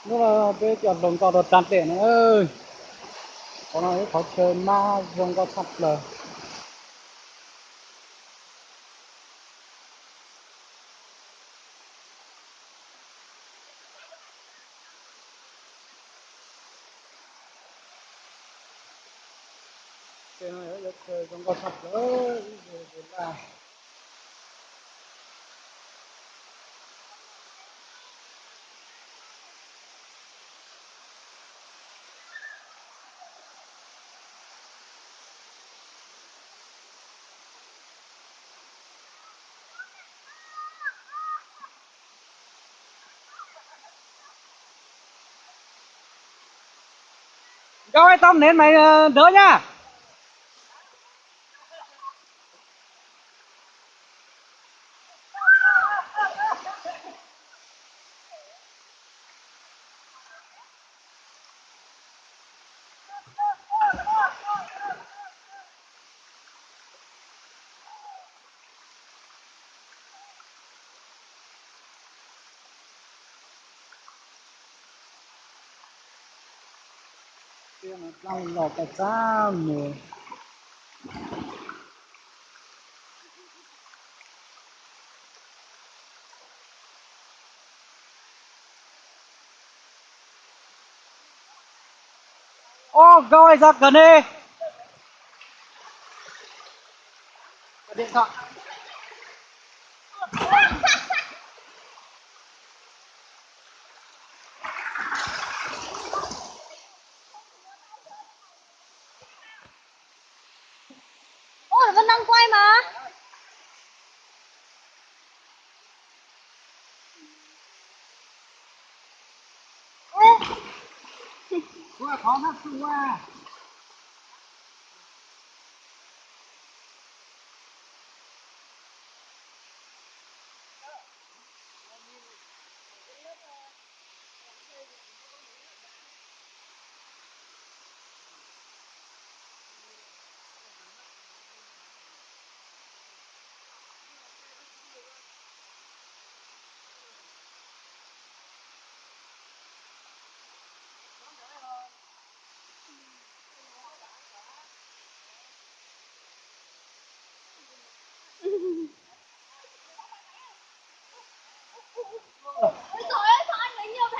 Hnub no peb coj hluas nkauj rau ras dej no. Qhov no ib qhov chaw mab zoo nkauj tshaj plaws. Tej no yog ib lub chaw zoo nkauj tshaj plaws, ib lub laj. Nkauj ib tau nev mais ntawd nyaj. Los paj txaj mus. Ua nkauj ib sab kawg ne. Ôi, vẫn đang quay mà. Ôi, khó thật sự quá.